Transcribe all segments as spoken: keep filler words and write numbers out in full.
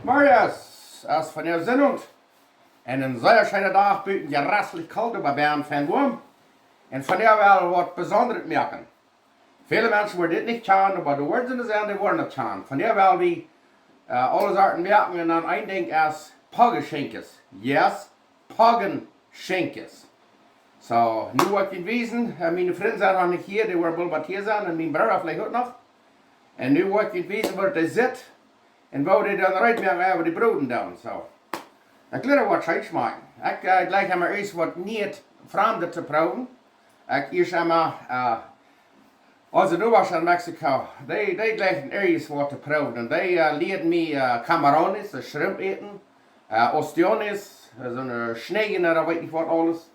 Morjes, es vondoag Sinndach. Un een sea scheena Dach, buten jreslich kolt, oba bie ons fein woam. Un vondoag well wie waut Besondret moaken. Väle Menschen woaren dit nich kjanen, oba doa woaren see sennen, dee woaren daut kjanen. Vondoag well wie, äh, aule Sorten moaken un dan een Dinkj es Poggeschinkjes. Yes, Poggeschinkjes. Soo, nu woa ekj junt wiesen, äh, miene Frind sent noch nich hia, dee woaren boolt hia sennen, un mien Brooda veleicht uk noch. Un nu woa ekj junt wiesen, woo daut sitt, un woo dee dan reed moaken, woo dee broden doonen, soo. Ekj jleew, daut woat scheen schmakjen. Ekj, äh, jlikj emma ieescht waut Nieet, Framdet to proowen. Ekj ieescht emma, äh, onse Nobasch en Mexiko, dee, dee jlikjen ieescht waut to proowen. Un dee, äh, lieeden mie, äh, Camarones, daut Schrimp äten, äh, Ostiones, äh, soone Schnäajen, daut weet ekj nich waut aules.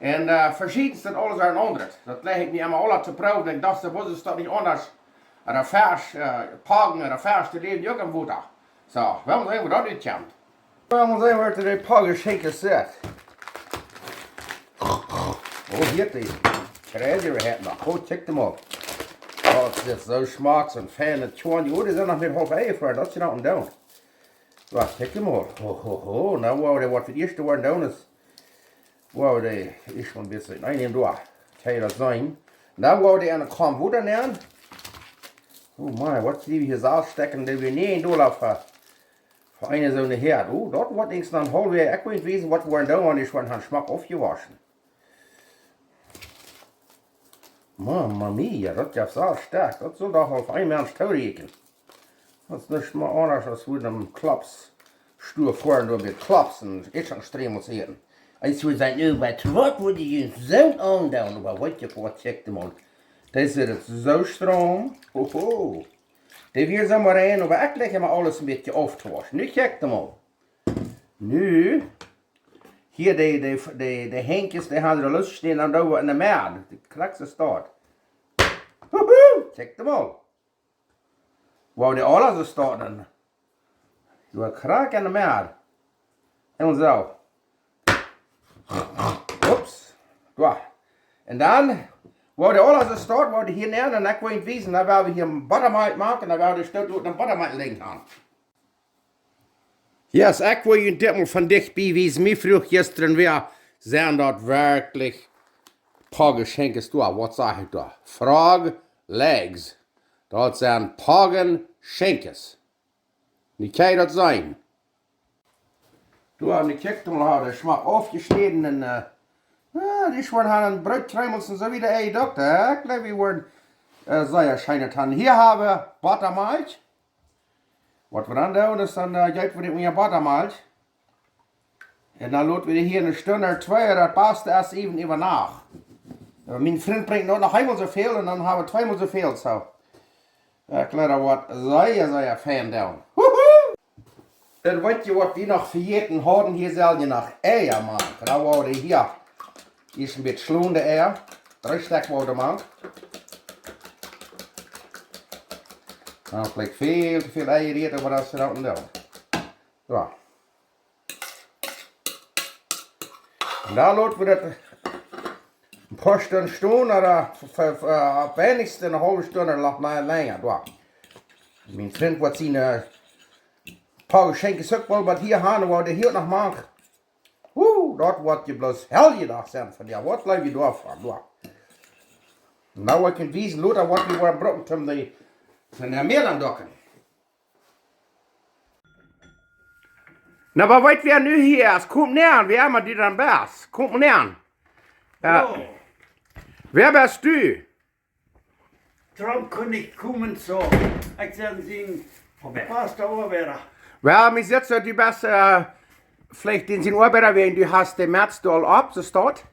Un, äh, veschiednet aules un aundret. Daut jlikj mie emma aules to proowen. Ekj docht, soo, wuarom es daut nich aundasch? Ooda Fesch, äh, Poggen ooda Fesch, dee läwen je uk em Wota. Soo, wie woaren seenen, woo daut utkjemt. Wie woaren seenen, woo de Poggeschinkjes sent. Oh, hia dee. Kjrieech wie hia noch. Oh, check dee mol. Oh, daut sitt soo schmock, soo fein. Tjoa, jo, dee sent noch nich haulf enjefroaren. Daut es noch een Doon. Wacht, check dee mol. Ho, ho, ho. Nu, woo dee, waut wie daut ieeschte woaren doonen es, woo dee, ekj woa een bät, nä, nä, doa. Kjenn jie daut seenen? Nu, woo dee aun de Kom, woo dan aun? Oh Mann, waut see wie hia soo stekjen, dee wie nich een Dolla fa, fa eene soone Häad. Oh, daut woat nuscht aun Holwäaj. Ekj well wiesen, waut wie woaren doonen, wan dee woaren schmock aufjewoschen. Mamma mia, daut jeft soo stoakj. Daut sull doch aul fa een Mensch toorieekjen. Daut es nuscht mea aundasch aus wie em Klops Stua foaren, doa met Klops un Ätjestreemels äten. Eent woat sajen, oh, waut, waut woat dee soon aundoonen? Oba waut jie waut, check dee mol. Dee sitt soo schmock. Hoho. Dee wia soo mau rein, oba ekj jlikj emma aules een bät auftowoschen. Nu check dee mol. Nu, hia dee, dee, dee, dee Henkjes, dee haben see losjeschnäden un doa en de Medd. Dee krakjt soo stoakj. Huhu, check dee mol. Woo dee aules soo stoakj dan. Doa krakjt en de Medd. Un soo. Ups. Doa. Un dan, woo dee aules soo stoakj, woo dee hia nenn, un ekj well junt wiesen, dan woa wie hia Bottamalkj moaken, dan woa wie dee Stoot ut een Bottamalkj lijen haben. Yes, ekj well junt dit mol von dicht bie wiesen. Mie fruach jistren wäa, sent daut werkjlich Poggeschinkjes doa? Waut saj ekj doa? Frog legs. Daut sent Poggeschinkjes. Nu kjenn jie daut seenen. Doa, nu kjikj mol, dee schmock aufjeschnäden un, äh, jo, dee woaren haben Broot, Kjreemels un soo wieda, ey, Dokta, ekj jleew, wie woaren, äh, sea scheen haben. Hia haben wie Bottamalkj. Waut wie dan doonen es, dan, äh, jeet wie dee unja Bottamalkj. Un dan lot wie dee hia eene Stund ooda twee, daut baste es äwen äwa Nacht. Äh, mien Frint brinjt noch, noch eemol soo väl un dan haben wie tweemol soo väl, soo. Ekj jleew, daut woat sea, sea fein doonen. Wuhu! Un weet jie, waut wie noch vejäten hauden? Hia sent je noch Eia mank. Dan woa wie hia ieescht een bät schlonen, de Eia. Dree Stekj woa wie mank. Dan veleicht väl to väl Eia jerieet, oba daut es uk een Doon. Soo. Un dan lot wie daut een poa Stund stonen, ooda fa, fa, äh, opp weinichstens eene haulwe Stund ooda noch mea lenja, doa. Mien Frint woat siene, äh, Poggeschinkjes uk woll waut hia haben, waut hee hia noch moakt. Woo, daut woat je bloos Heljedach sennen vondoag. Waut jleew jie doavon, doa? Nu woa ekj junt wiesen, lota, waut wie woaren brucken, om dee, om dee Mäl aundocken. Na, oba weet wäa nu hia es? Komt näa, wäa emma du dan best. Komt näa. Jo. Wäa best du? Trump kunn nich komen, soo. Ekj sie sien Oabeida. Pastor Oabeida. Well, mie sitt soo, du best, äh, veleicht dän sien Oabeida, wäajen du hast de Metz doa opp, soo stoakj.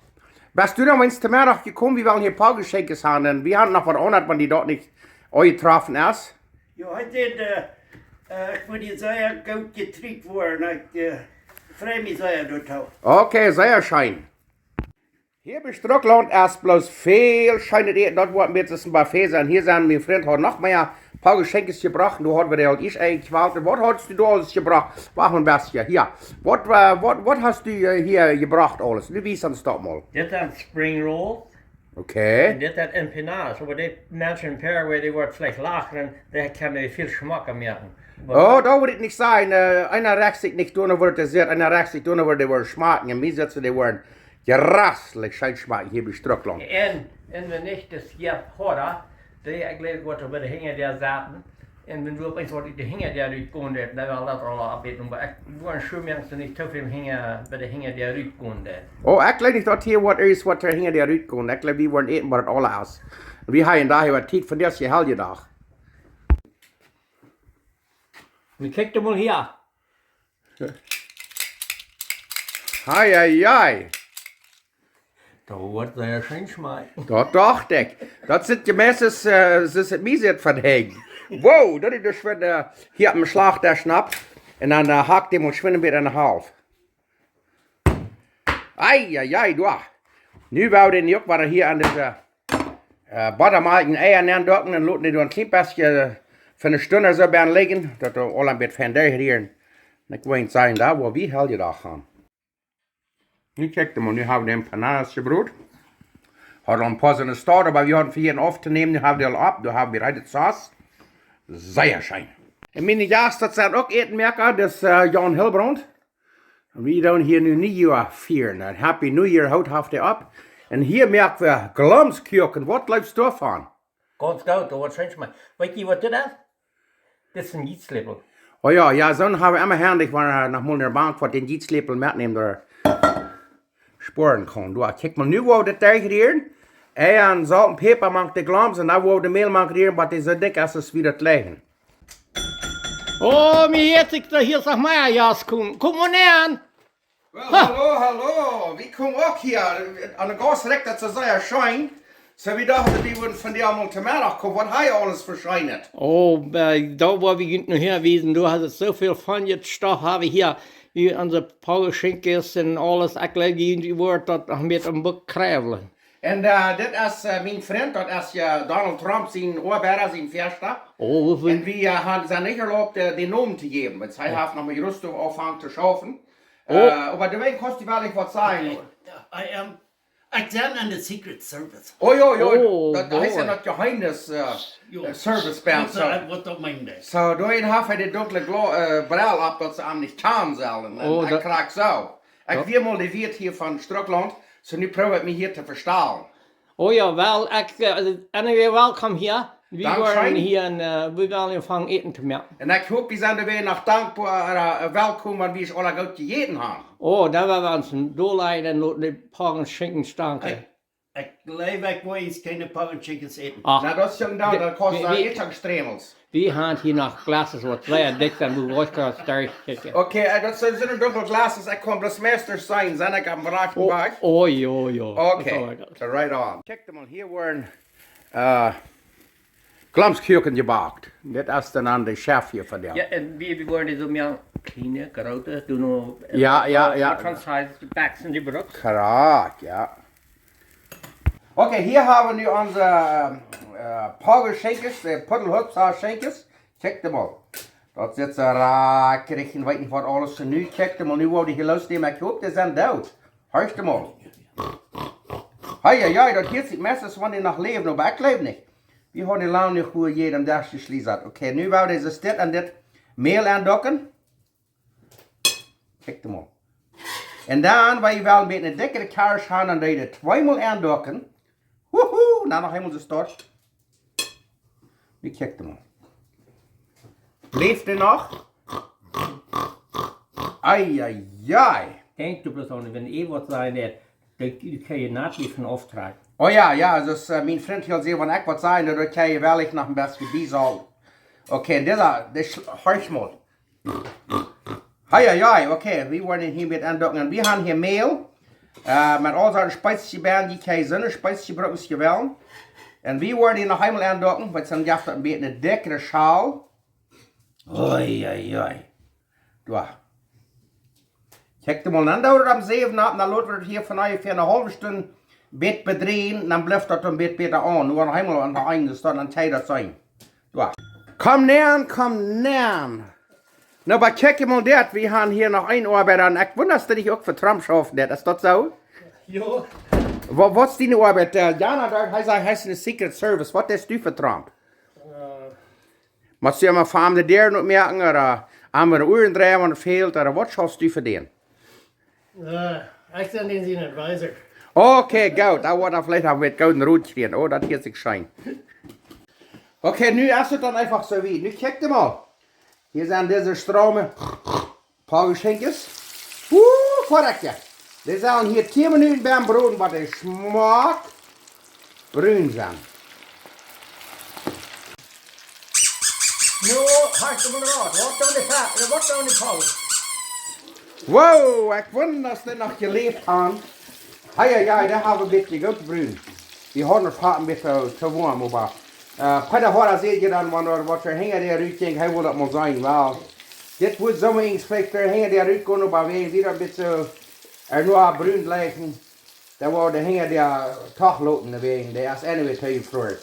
Best du dan, wan es de Meddach jekomen, wie wellen hia Poggeschinkjes haben, un wie haben noch waut aundret, wan die doa nich aunjetroffen es? Jo, hee säd, äh, äh, ekj woa die sea goot jetrigj woaren. Ekj, äh, frei mie sea doatoo. Okay, sea scheen. Hia bie Strucklaunt es bloos väl scheenet Äten. Daut woat een bät een Buffet sennen. Hia sent, mien Frint haud noch mea Poggeschinkjes jebrocht. Doa haud wie aul ieescht een Kjwalt. Waut hast du doa aules jebrocht? Wacht een bät. Hia. Waut, äh, waut, waut hast du, äh, hia jebrocht aules? Nu wies ons daut mol. Dit sent Spring Rolls. Okay. Un dit es empanadas, oba dee Menschen in Paraguay, dee woaren veleicht lachen, dee kjennen dee väl schmocka moaken. Oba oh, daut wudd ekj nich sajen. Äh, eena rajcht sikj nich doano, woo et sitt, eena rajcht sikj doano, woo dee woaren schmaken. Un mie sitst, dee woaren jreslich scheen schmaken hia bie Strucklaunt. Un, un wan nich, daut es hia Pora, dee, ekj jleew, woat doa bie de Hinja doa saten. Un wan doa opp eemol waut ut de Hinja doa rutkomen deit, dan well daut aul oppbäten, oba ekj woa sure moaken, daut nich too väl Hinja, bie de Hinja doa rutkomen deit. Oh, ekj jleew nich, daut hia waut es, waut de Hinja doa rutkomen. Ekj jleew, wie woaren äten, waut et aula es. Wie haben doa waut Tiet fa disen Heljedach. Nu kjikj mol hia. Hei, hei, hei. Daut woat sea scheen schmakjen. Daut docht ekj. Daut sitt je meistens, äh, daut es mie sitt von Hegen. Wow, daut es dus, wan, äh, hia oppem Schlach doa schnappt. Un dan, äh, hak ekj dee mol schwind een bät aun de Halft. Ei, ei, ei, doa. Nu woa wie dän uk wada hia aun dise, äh, Botta moaken, Eia nenducken un loten dee doa een kjlien bät, äh, fa eene Stund soo bie aun lijen, daut dee aul een bät fein derchrieren. Un ekj well sajen, doa woa wie Heljedach haben. Nu kjikj mol, nu haben wie dän Panadas jebrot. Haud aul een poa soo eene Staut, oba wie hauden vejäten auftonämen, nu haben wie aul opp, nu haben wie reed Sos. Sea scheen. Un miene Jast, daut sent uk Ätenmoaka, daut es, äh, Jan Hilbrand. Un wie doonen hia nu Niejoa fieren. Een Happy New Year Hoot haft hee opp. Un hia moak wie Glomskuaken. Waut jleefst du doavon? Gaunz goot, daut woat scheen schmakjen. Weetst du, waut dit es? Dit es een Jietsläpel. Oh jo, jo, soon haben wie emma hendich, wan wie noch mol no de Bank foaren, dän Jietsläpel metnämen, doa spoaren kaun. Doa, kjikj mol, nu woa wie dit derchrieren. Eia un Solt un Päpa mank de Gloms un dan woa wie de Mäl mank rieren, waut dee soo dikj es aus wie daut jleichen. Oh, mie hieet sikj daut hia noch mea Jast komen. Kom mol näa. Well, ha, hallo, hallo. Wie komen uk hia. Aun de Gauss rikjt daut soo sea scheen. Soo, wie dochten, wie wudden von die aulmol to Meddach komen. Waut hab jie aules fa Scheenet? Oh, äh, doa woa wie junt noch häa wiesen. Du hast soo väl von dit Stoff haben wie hia. Wie onse Paulschinkes un aules. Ekj jleew, wie woaren daut noch met een Buak kjrieen. Un, äh, dit es, äh, mien Frint, daut es, äh, Donald Trump sien Oabeida, sien Fäasta. Oh, woo? Un wie, äh, haben, sent nich erlaubt, äh, dän Nomen to jäwen, wiels hee haft noch met Russland aunjefongen to schaufen. Oh. Äh, oba doawäajen kaust du woll waut sajen. Okay. I am, ekj sie aun de Secret Service. Oh jo, jo, oh, daut, daut es jo daut Jeheemnis, äh, jo, äh, Service, waut, soo, äh, waut daut meent. Soo, doawäajen haft hee de dunkle Glo-, äh, Brell opp, daut see am nich kjanen sellen. Un oh, ekj daut krakjt soo. Ekj jo. Wia mol de Wieet hia von Strucklaunt, soo nu proow ekj mie hia to vestalen. Oh jo, well, ekj, äh, anyway, welkom hia. Wie woaren hia, äh, wie woaren aunfangen Äten to moaken. Un ekj hop, wie sent doawäajen noch dankboa, äh, welkom, wan wie aula goot jejäten haben. Oh, dan woa wie ons een Deel äten un loten de Paulschinkes stanken. Ekj, ekj jleew, ekj woa ieescht kjeene Paulschinkes äten. Ach. Na, daut es jo dan, wie, daut kaust wie, du wie, ieescht Stremels. Wie haben hia noch Glases, waut sea dikj sent, wua wie krakjt derchkjikjen. Okay, äh, daut sent, sent dunkle Glases, ekj kaun bloos Meisters sennen, sent ekj aum rajchten Wajch? Oh, oh, jo, jo. Okay, oh my God. Right on. Kjikj mol, hia woaren, äh, Glomskuaken jebakt. Dit es dan aun de Chef hia von die. Jo, un wie, wie woaren dee soo moaken, kjliene, groote, du no, äh, jo, jo, jo. Waut von Size, de Backs un de Brooks. Krakjt, jo. Okay, hia haben wie nu onse, äh, äh, Paulschinkes, äh, Pudelhupsa Schinkes. Kjikj mol. Daut sitt soo rakjrich un weet nich waut aules. Nu kjikj mol, nu woa wie dee hia loosnämen. Ekj hop, dee sent doot. Horch mol. Hei, hei, hei, daut hieet sikj meistens, wan dee noch läwen, oba ekj jleew nich. Wie haben dee lang nich goot hia aum Desch jeschlieset. Okay, nu woa wie dise Stit aun dit Mäl aunducken. Kjikj mol. Un dan, wan jie wellen een bät dikkere Kjarsch haben, dan doo jie daut tweemol aunducken. Wuhu, na, noch eemol soo stoakj. Nu kjikj mol. Läft dee noch? Ei, ei, ei. Denkj du bloos aun, wan ekj waut sajen woa, dan, dan kaun je nich von auftrakjen. Oh jo, jo, daut es, äh, mien Frint hia säd, wan ekj waut saj, dan kaun je wellich noch een bät biesaulwen. Okay, un dit, äh, dit, horch mol. Hei, hei, hei, okay, wie woaren hia met aunducken. Un wie haben hia Mäl, äh, met aul soone Spezies bie, jie kjennen soone Spezies brucken, aus jie wellen. Un wie woaren hia noch eemol aunducken, wiels dan jeft daut een bät eene dickere Schal. Oi, oi, oi. Doa. Kjikj mol, dan doo wie daut aum Säwen opp, dan lot wie daut hia fa onjefäa eene haulwe Stund bät bedrieejen, dan blift daut een bät bäta aun. Nu noch eemol aun de eene Sied, dan kjenn jie daut seenen. Doa. Komm näa, komm näa. Nu, oba kjikj mol dit, wie haben hia noch een Oabeida, un ekj wunda, aus dee nich uk fa Trump schaufen deit. Es daut soo? Jo. Waut, waut es diene Oabeit? Äh, Jana, doa, hee sajcht, hee es en de Secret Service. Waut deist du fa Trump? Äh. Motst du am fa am de Däaren opmoaken, ooda am de Uaren dreien, wan et fält, ooda waut schaufst du fa dän? Äh, ekj sie dän sien Advisor. Okay, goot. Daut woat dan veleicht noch met gooden Rot kjrieen. Oh, daut hieet sikj scheen. Okay, nu es et dan eefach soo wiet. Nu kjikj mol. Hia sent dise Straume Paulus Henckes. Uh, korrekt, jo. Dee sellen hia tieen Minuten bie am broden, waut dee schmock brun sent. Nu, hast du mol raus. Waut dan de Fat, waut dan de Paulus? Wow, ekj wunda, daut dee noch jeläft haft. Hei, hei, hei, dee haft een bät goot brun. Dee hauden daut Fat een bät to woam, oba, äh, Peter Hoda säd je dan, wan doa waut hinja dee rut jinkj, hee wull daut mol seenen, well. Dit wudd soo eent veleicht hinja dee rut gonen, oba wäajen wie daut een bät, äh, noch brun jlikjen, dan wudd wie hinja dee, äh, toch loten, wäajen dee es anyway too jefroaren.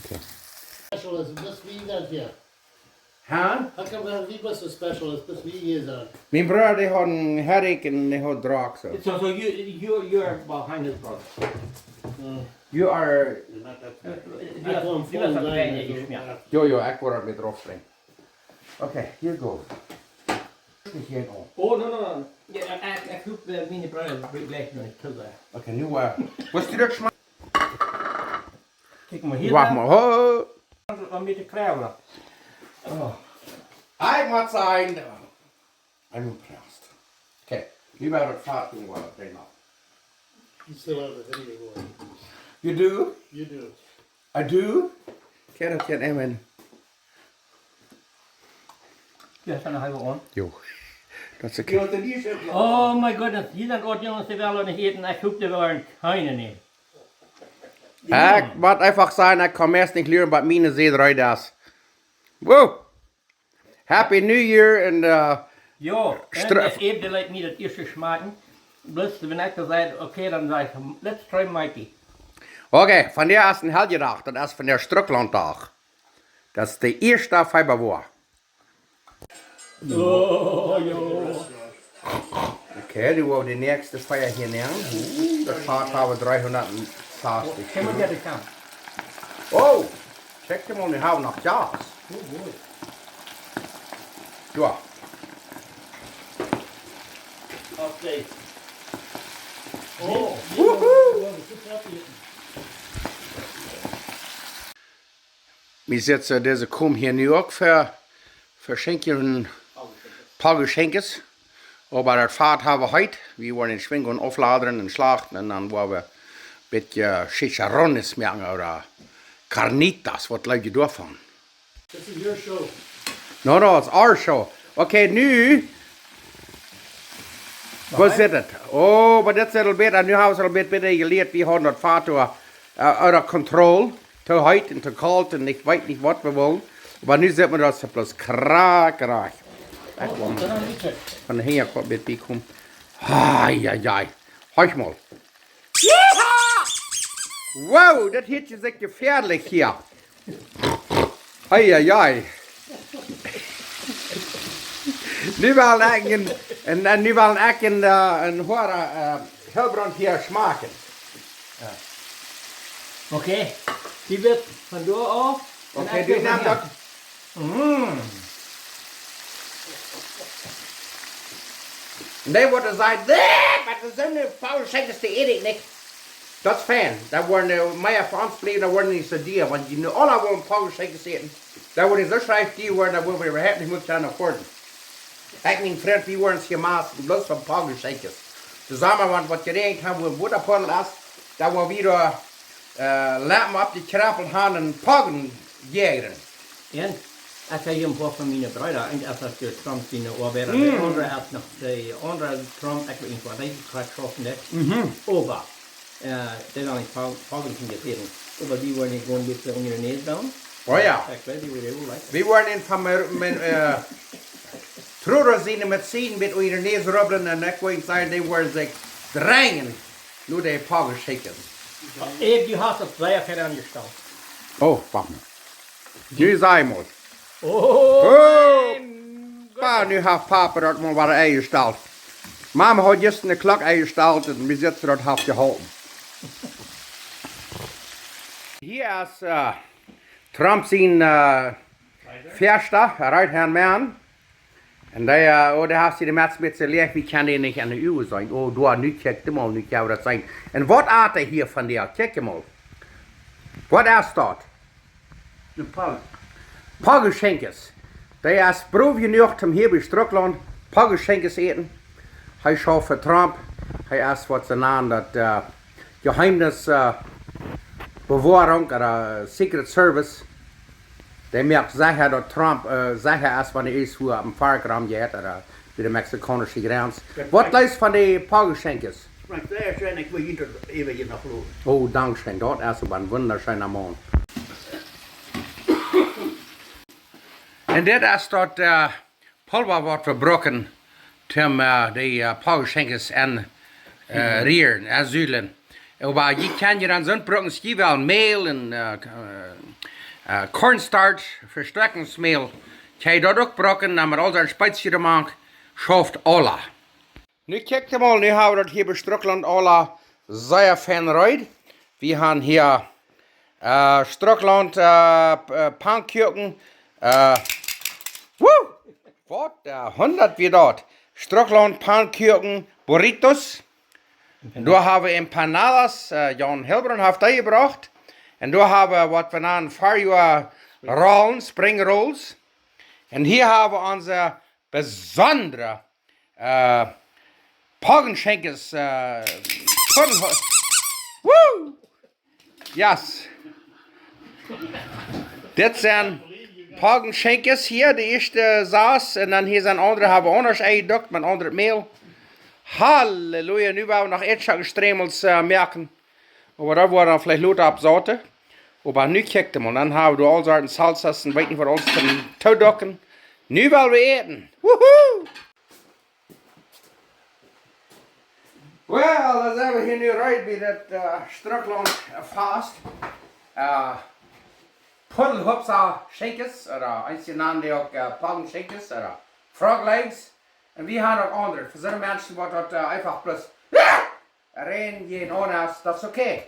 Okay. Special is, best wie daut hia. Huh? How come, uh, wie best so special is, best wie hia sent? Mien Brooda, dee haud een headache un dee haud drugs, so. So, so you, you, you are behind his brother. Uh, You are You're not that bad. Ekj woa am vollen sennen, so, Jo, jo, ekj woa daut met rauf brinjen. Okay, here goes. Nich hia aun. Oh, no, no, no. Jo, ekj, ekj hoop, äh, miene Brooda jlikjt noch nich too sea. Okay, nu, äh, waut es daut Schma- Kjikj mol hia. Wacht mol, ho. Om die to krijgen. Oh. Ekj mott sajen, I'm impressed. Okay, nu woa wie daut Fat doa waut brinjen. You still have the video going. You do? You do. I do? Kjikj, daut kjikj, amen. Jo, daut es okay. Oh my goodness, hia sent aul Junges, dee wellen nich äten. Ekj hoop, dee wellen kjeene nämen. Ekj mott eefach sajen, ekj kaun meist nich luren, waut miene Säd reed es. Woo! Happy New Year un, äh, Jo, Stra- un, äh, Eve, dee leet mie daut ieescht schmakjen. Bloos, wan ekj dan säd, okay, dan saj ekj, let's try Mikey. Okay, vondoag es een Heljedach, daut es vondoag Strucklauntdach. Daut es de ieeschte Februar. Oh, jo. Okay, dan woa wie de näakjste Fia hia nämen. Uh, daut Fat haben wie dreehundat sastich. Kjikj mol, dee kaun. Oh, kjikj mol, wie haben noch Gas. Oh, boy. Jo. Okay. Oh. Wuhu. Wie sitten dise Kom hia nu uk fa, fa Schenkjen, Paulus Henckes. Oba daut Fat haben wie heet. Wie woaren daut schwind aufladen un schlachten un dan woa wie een bät Chicharrones moaken ooda Carnitas, waut jleew jie doavon? This is your show. No, no, it's our show. Okay, nu. Waut es daut? Oh, oba dit es aul bäta. Nu haben wie aul bät, bät jelieet. Wie hauden daut Fat, äh, outen Kontroll. Too heet un too kolt un ekj weet nich, waut wie wellen. Oba nu sent wie daut bloos krakjt rajcht. Ekj woa von hinja kopp met bie komen. Ai, ai, ai. Horch mol. Wow, daut hieet sikj jefäadlich hia. Ai, ai, ai. Nu well ekj een, een, een, nu well ekj een, äh, een Hoada, äh, Hildebrand hia schmakjen. Jo. Okay, die woat von doa auf. Okay, du nemmst daut. Mm. Un dee woat sajen, nee, oba daut sent de Paulus Henckes, dee ät ekj nich. Daut es fein. Daut woaren, äh, mea fa ons bliewen, daut woaren nich soo dia, wan jie nu aula wellen Paulus Henckes äten. Daut woat soo schwind dia woaren, daut woa wie äwahaupt nich mea kjennen afforden. Ekj, mien Frint, wie woaren ons hia meist bloos von Paulus Henckes. Toop, wan waut jeräajent haft, wua Wotapoddel es, dan woa wie doa, äh, Lampen oppjekjrempelt haben un Paulus jäajen. Un ekj hab hia een poa von miene Breeda, eent es daut de Trump siene Oabeida, de aundre es noch de aundre Trump, ekj weet nich waut dee krakjt schaufen deit. Mhm. Oba, äh, dee wellen nich Pau-, Paulus jäwen. Oba dee woaren nich gonen bät unja de Näs doonen. Oh jo. Ekj weet, dee woaren woll leewen. Wie woaren am von mien, mien, äh, Truda siene Medizin met unja de Näs rubblen un ekj woa sajen, dee woaren sikj drenjen no de Paulus Henckes. Äh, du hast daut sea fein aunjestalt. Oh, wacht mol. Nu saj mol. Oh, oh, mein Gott. Ba, nu haft Papa daut mol wada enjestalt. Mama haud jistren de Klock enjestalt un wie sitten daut haft jeholpen. Hia es, äh, Trump sien, äh, Fiesta, right hand man. Un dee, äh, oh, dee haft sikj de Metz met sikj jelajcht, wie kjennen dän nich aun de Uagen seenen. Oh, doa, nu kjikj mol, nu kjenn wie daut seenen. Un waut at hee hia von dee? Kjikj mol. Waut es daut? Een Poggen. Poggenschenkjes. Dee es brow jenuach om hia bie Strucklaunt Poggenschenkjes äten. Hee schauft fa Trump. Hee es waut see nanen daut, äh, Jeheemnis, äh, Bewoarunk ooda Secret Service. Dee moakt secha daut Trump, äh, secha es, wan hee es, wua opp een Farm jeit ooda bie de mexikaunsche Grenz. Waut leest von de Poggenschenkjes? Frank, sea scheen, ekj well junt daut äwa hia noch loten. Oh, dankscheen. Daut es oba een wundascheena Maun. Un dit es daut, äh, Pulva waut wie brucken toom, äh, de, äh, Poggenschenkjes en, äh, rieren, en sudlen. Oba jie kjennen je dan soont brucken, jie wellen Mäl un, äh, äh, äh, cornstarch, Vestoakjungsmäl. Kjenn jie daut uk brucken, dan met aul soon Spezia doamank, schauft aula. Nu kjikjt mol, nu hab wie daut hia bie Strucklaunt aula sea fein reed. Wie haben hia, äh, Strucklaunt, äh, P-, äh, Pannkuaken, äh, woo! Waut, äh, hundat wia daut. Strucklaunt Pannkuaken, Burritos. Un doa haben wie Empanadas, äh, Jan Hilbrun haft dee jebrocht. Un doa haben wie waut wie nanen Farjoa Rollen, Spring Rolls. Un hia haben wie onse besondre, äh, Poggenschenkjes, äh, Puddel-, woo! Yes. Dit sent Poggenschenkjes hia, de ieeschte sas. Un dan hia sent aundre, haben wie aundasch enjedukt met aundret Mäl. Halleluja, nu woa wie noch Ätschak Stremels, äh, moaken. Oba daut woa wie dan veleicht lota oppsauten. Oba nu kjikjt mol, dan haben wie aul Sorten Salsas un weet nich waut aules toom tooducken. Nu well wie äten. Wuhu! Well, dan sent wie hia nu reed bie daut, äh, Strucklaunt, äh, Fast. Äh, Puddelhupsa Schenkjes, ooda eenje nanen dee uk, äh, Poggenschenkjes, ooda Frog Legs. Un wie haben uk aundre. Fa soone Menschen woat daut, äh, eefach bloos rein jehaut, daut es okay.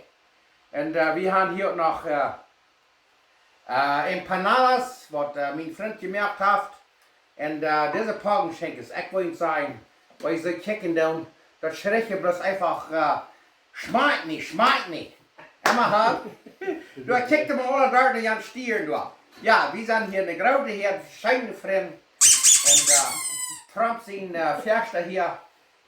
Un, äh, wie haben hia uk noch, äh, äh, Empanadas, waut, äh, mien Frint jemoakt haft. Un, äh, dise Poggenschenkjes, ekj well junt sajen, woo jie see kjikjen doonen, daut schrikjt bloos eefach, äh, schmakjt nich, schmakjt nich. Emma han. Doa kjikjt mol aula doa no Jan Stieren doa. Jo, wie sent hia ne groote Häad scheene Frind. Un, äh, Trump sien, äh, Fiesta hia.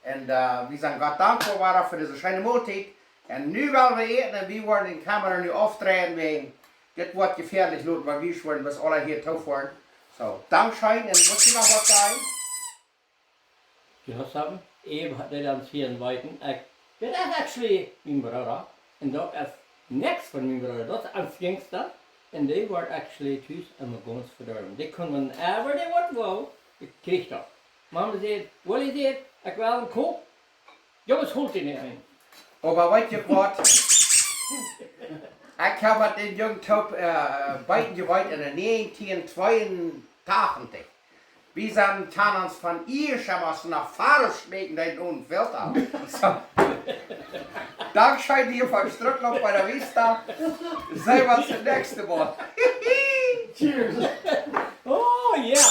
Un, äh, wie sent Gott dankboa wada fa dise scheene Moltiet. Un nu well wie äten un wie woaren de Kamera nu aufdreien, wäajen dit woat jefäadlich loten, wiels wie woaren bat aula hia toofoaren. Soo, dankscheen un waut jie noch waut sajen? Jie haben, ekj haud daut aun Fieren weeten. Ekj, daut es actually mien Brooda. Un daut es nuscht von mien Brooda. Daut es een Jungsta. Un dee woat actually tus emma gaunz vedorwen. Dee kaun whenever dee waut well, dee kjricht daut. Mama sajcht, Willy sajcht, ekj well een Kopp. Jo, waut holt dee nich aun? Oba weet jie waut? Ekj hab waut dän Jung toop, äh, beeten jeweit en de näajentieen tweeuntachentich. Wie sent Tanans von Ieschem aus no Faro schmecken, dee onen Filter. Soo. Dankscheen hia von Strucklaunt bie de Vista. Seenen wie ons daut näakjste Mol. Cheers. Oh, jo.